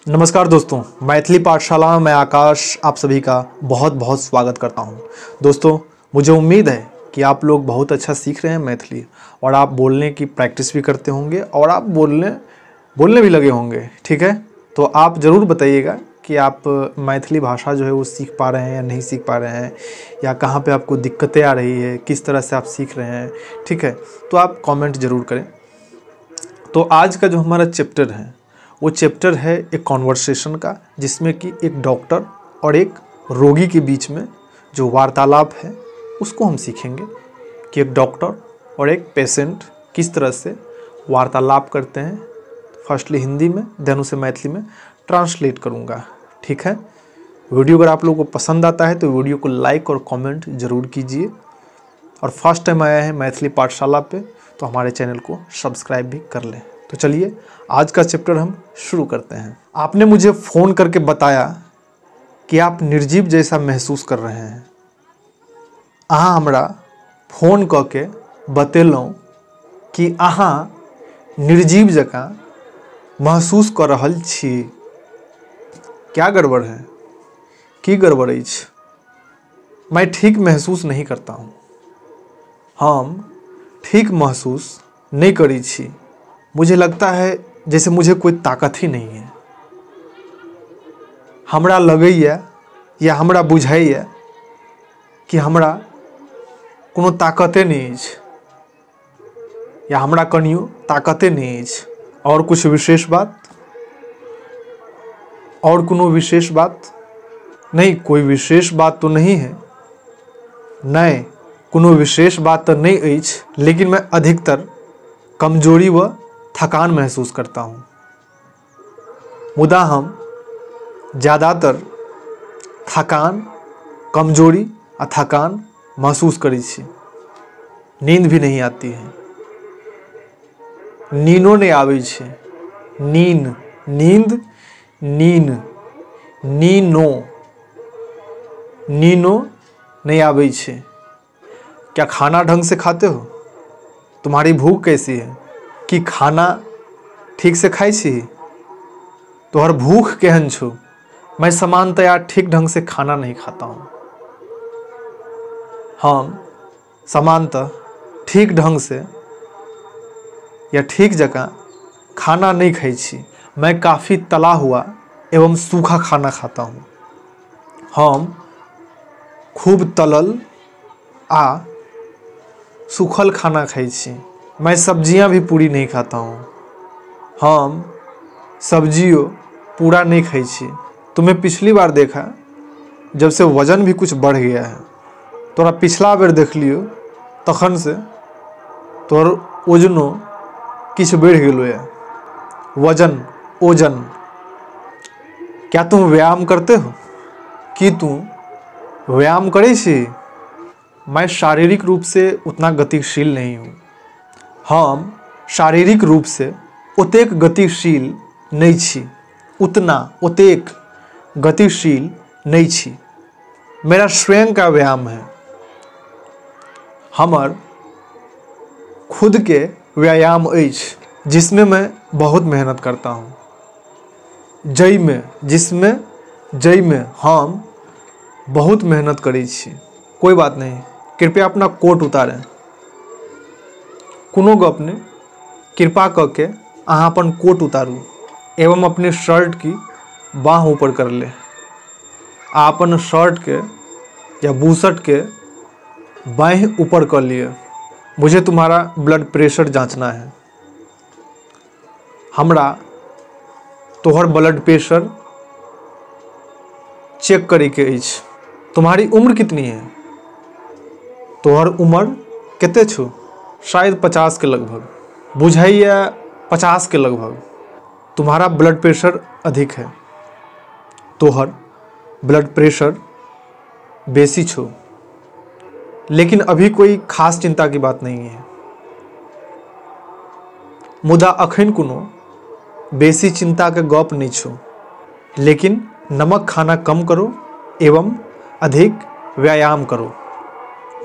नमस्कार दोस्तों, मैथिली पाठशाला में मैं आकाश आप सभी का बहुत बहुत स्वागत करता हूं। दोस्तों, मुझे उम्मीद है कि आप लोग बहुत अच्छा सीख रहे हैं मैथिली और आप बोलने की प्रैक्टिस भी करते होंगे और आप बोलने बोलने भी लगे होंगे। ठीक है, तो आप ज़रूर बताइएगा कि आप मैथिली भाषा जो है वो सीख पा रहे हैं या नहीं सीख पा रहे हैं, या कहाँ पे आपको दिक्कतें आ रही है, किस तरह से आप सीख रहे हैं। ठीक है, तो आप कमेंट ज़रूर करें। तो आज का जो हमारा चैप्टर है वो चैप्टर है एक कॉन्वर्सेशन का, जिसमें कि एक डॉक्टर और एक रोगी के बीच में जो वार्तालाप है उसको हम सीखेंगे कि एक डॉक्टर और एक पेशेंट किस तरह से वार्तालाप करते हैं। फर्स्टली हिंदी में, then उसे मैथिली में ट्रांसलेट करूँगा। ठीक है, वीडियो अगर आप लोगों को पसंद आता है तो वीडियो को लाइक और कमेंट ज़रूर कीजिए, और फर्स्ट टाइम आया है मैथिली पाठशाला पे तो हमारे चैनल को सब्सक्राइब भी कर लें। तो चलिए आज का चैप्टर हम शुरू करते हैं। आपने मुझे फ़ोन करके बताया कि आप निर्जीव जैसा महसूस कर रहे हैं। अहाँ हमरा फोन कऽ के बतेलहुँ कि अहाँ निर्जीव जकाँ महसूस कऽ रहल छी। क्या गड़बड़ है, की गड़बड़ अछि? मैं ठीक महसूस नहीं करता हूँ। हम ठीक महसूस नहीं करै छी। मुझे लगता है जैसे मुझे कोई ताकत ही नहीं है। हमरा लगैया या हमरा बुझाइया कि हमरा कोनो ताकते नहीं अछि, या हमरा कनियो ताकते नहीं अछि। और कुछ विशेष बात? और कोनो विशेष बात नहीं, कोई विशेष बात तो नहीं है। नहीं, कोनो विशेष बात तो नहीं अछि, लेकिन मैं अधिकतर कमजोरी व थकान महसूस करता हूँ। मुदा हम ज़्यादातर थकान, कमजोरी आ थकान महसूस करै छी। नींद भी नहीं आती है, नीनो नहीं आबै छै। नीन, नींद, नीन, नीनो, नीनो नहीं आबै छै। क्या खाना ढंग से खाते हो? तुम्हारी भूख कैसी है? कि खाना ठीक से खाइ छी? तोहर भूख केहन छौ? मैं सामान्यतया ठीक ढंग से खाना नहीं खाता हूँ। हम सामान्यतः ठीक ढंग से या ठीक जकाँ खाना नहीं खाइ छी। मैं काफ़ी तला हुआ एवं सूखा खाना खाता हूँ। हम खूब तलल आ सूखल खाना खाइ छी। मैं सब्जियां भी पूरी नहीं खाता हूँ। हम सब्जियों पूरा नहीं खाइ छी। तुम्हें पिछली बार देखा जब से वजन भी कुछ बढ़ गया है। तोरा पिछला बेर देख लियो तखन से तोहर वजनो किछु बढ़ि गेलो है। वजन, ओजन। क्या तुम व्यायाम करते हो? कि तू व्यायाम करै छी? मैं शारीरिक रूप से उतना गतिशील नहीं हूँ। हम शारीरिक रूप से ओतेक गतिशील नहीं छी। उतना, ओतेक गतिशील नहीं छी। मेरा स्वयं का व्यायाम है। हमर खुद के व्यायाम अछि, जिसमें मैं बहुत मेहनत करता हूँ। जैमे, जिसमें, जैमे हम बहुत मेहनत करै छी। कोई बात नहीं, कृपया अपना कोट उतारें। कोनो गप नहि, कृपा कऽ के अहाँ अपन कोट उतारू एवं अपने शर्ट की बाँह ऊपर कर ले। आ अपन शर्ट के या बूशर्ट के बाँह ऊपर कर लिए। मुझे तुम्हारा ब्लड प्रेशर जांचना है। हमरा तोहर ब्लड प्रेशर चेक करे के अछि। तुम्हारी उम्र कितनी है? तोहर उम्र कते छौ? शायद 50 के लगभग। बुझाइया 50 के लगभग। तुम्हारा ब्लड प्रेशर अधिक है। तोहर ब्लड प्रेशर बेसी छो, लेकिन अभी कोई खास चिंता की बात नहीं है। मुदा अखन कोनो बेसी चिंता के गप नहीं छो, लेकिन नमक खाना कम करो एवं अधिक व्यायाम करो।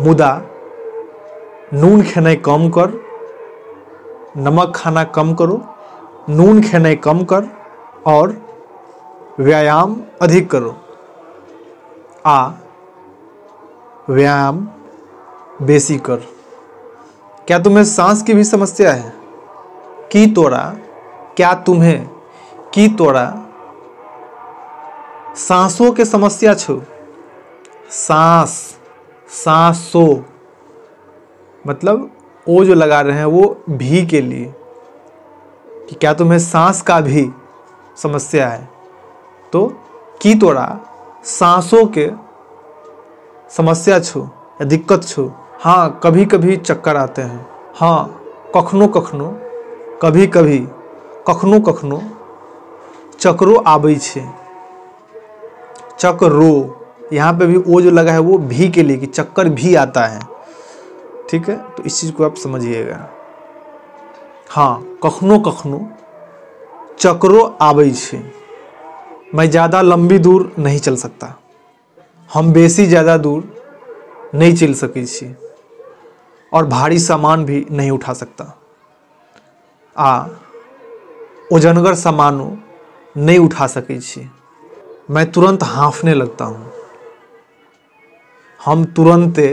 मुदा नून खेनाइ कम कर, नमक खाना कम करो, नून खेनाइ कम कर और व्यायाम अधिक करो। आ व्यायाम बेसी कर। क्या तुम्हें सांस की भी समस्या है? की तोरा, क्या तुम्हें, की तोरा सांसों के समस्या छो? सांस, सांसों, मतलब ओ जो लगा रहे हैं वो भी के लिए, कि क्या तुम्हें सांस का भी समस्या है? तो की तोरा सांसों के समस्या छो या दिक्कत छो? हाँ, कभी कभी चक्कर आते हैं। हाँ, कखनो कखनो, कभी कभी, कखनो कखनो चक्रो आबै छे। चक्रो, यहाँ पे भी ओ जो लगा है वो भी के लिए, कि चक्कर भी आता है। ठीक है, तो इस चीज़ को आप समझिएगा। हाँ, कखनो कखनो चक्रो आबै छे। मैं ज़्यादा लंबी दूर नहीं चल सकता। हम बेसी ज़्यादा दूर नहीं चल सकै छी और भारी सामान भी नहीं उठा सकता। आ ओजनगर सामानो नहीं उठा सकै छी। मैं तुरंत हाँफने लगता हूँ। हम तुरंते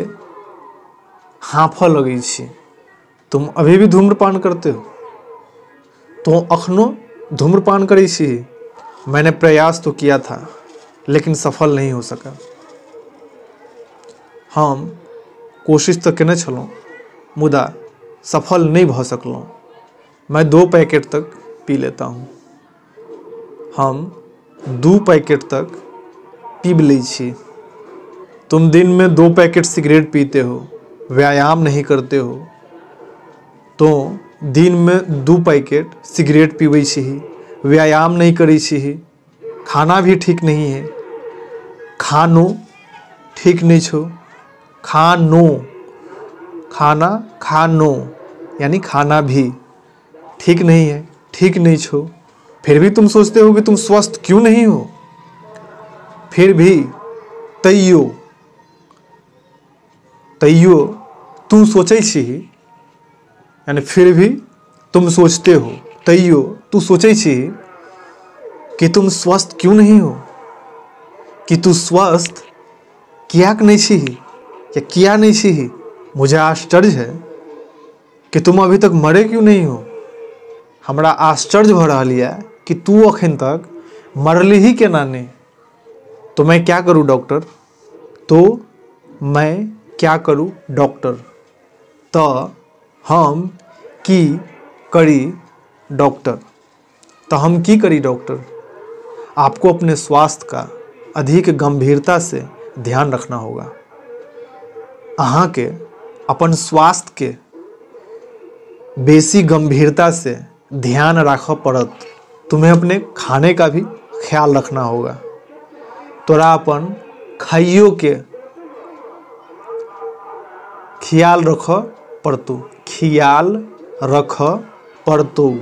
हाँफऽ लगै छी। तुम अभी भी धूम्रपान करते हो? तो अखनो धूम्रपान करै छी? मैंने प्रयास तो किया था लेकिन सफल नहीं हो सका। हम कोशिश तो केने छलहुँ मुदा सफल नहीं भ सकलहुँ। मैं 2 पैकेट तक पी लेता हूँ। हम 2 पैकेट तक पीब लै छी। तुम दिन में 2 पैकेट सिगरेट पीते हो, व्यायाम नहीं करते हो। तो दिन में 2 पैकेट सिगरेट पीबै छी, व्यायाम नहीं करै छी, खाना भी ठीक नहीं है, खानो ठीक नहीं छो, खानो, खाना खानो यानी खाना भी ठीक नहीं है, ठीक नहीं छो। फिर भी तुम सोचते हो कि तुम स्वस्थ क्यों नहीं हो? फिर भी तैयो, तैयो तू सोचै छी, यानी फिर भी तुम सोचते हो, तैयो तू सोचै छी कि तुम स्वस्थ क्यों नहीं हो, कि तू स्वस्थ कियाक नहीं छी या किया नहीं छी। मुझे आश्चर्य है कि तुम अभी तक मरे क्यों नहीं हो। हमरा आश्चर्य भ रहल यऽ कि तू अखन तक मरली ही केना नहीं। तो मैं क्या करूँ डॉक्टर? तो मैं क्या करूँ डॉक्टर? तो हम की करी डॉक्टर? तो हम की करी डॉक्टर? आपको अपने स्वास्थ्य का अधिक गंभीरता से ध्यान रखना होगा। अहाँ के अपन स्वास्थ्य के बेसी गंभीरता से ध्यान राखऽ पड़त। तुम्हें अपने खाने का भी ख्याल रखना होगा। तोरा अपन खाइयो के ख्याल रखऽ पड़तौ, ख्याल रखऽ पड़तौ।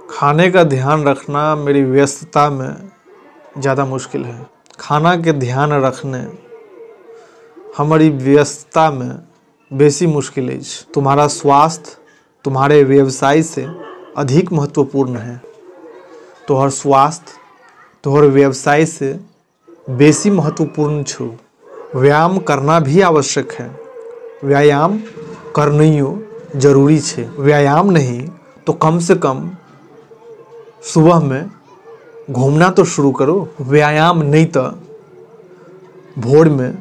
खाने का ध्यान रखना मेरी व्यस्तता में ज़्यादा मुश्किल है। खाना के ध्यान रखने हमारी व्यस्तता में बेसी मुश्किल अछि। तुम्हारा स्वास्थ्य तुम्हारे व्यवसाय से अधिक महत्वपूर्ण है। तोहर स्वास्थ्य तोहर व्यवसाय से बेसी महत्वपूर्ण छौ। व्यायाम करना भी आवश्यक है। व्यायाम करनाइयो जरूरी छे। व्यायाम नहीं तो कम से कम सुबह में घूमना तो शुरू करो। व्यायाम नहीं तो भोर में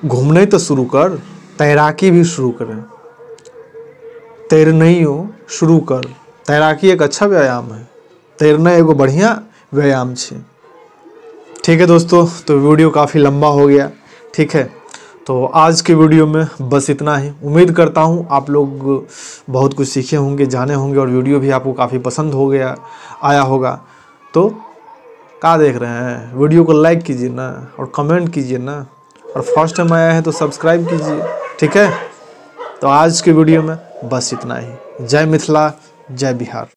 घूमने तो शुरू कर। तैराकी भी शुरू करें, तैरनाइयो शुरू कर। तैराकी एक अच्छा व्यायाम है, तैरना एगो बढ़िया व्यायाम छे। ठीक है दोस्तों, तो वीडियो काफ़ी लंबा हो गया। ठीक है, तो आज के वीडियो में बस इतना ही। उम्मीद करता हूँ आप लोग बहुत कुछ सीखे होंगे, जाने होंगे और वीडियो भी आपको काफ़ी पसंद हो गया आया होगा। तो क्या देख रहे हैं, वीडियो को लाइक कीजिए ना और कमेंट कीजिए ना, और फर्स्ट टाइम आया है तो सब्सक्राइब कीजिए। ठीक है, तो आज के वीडियो में बस इतना ही। जय मिथिला, जय बिहार।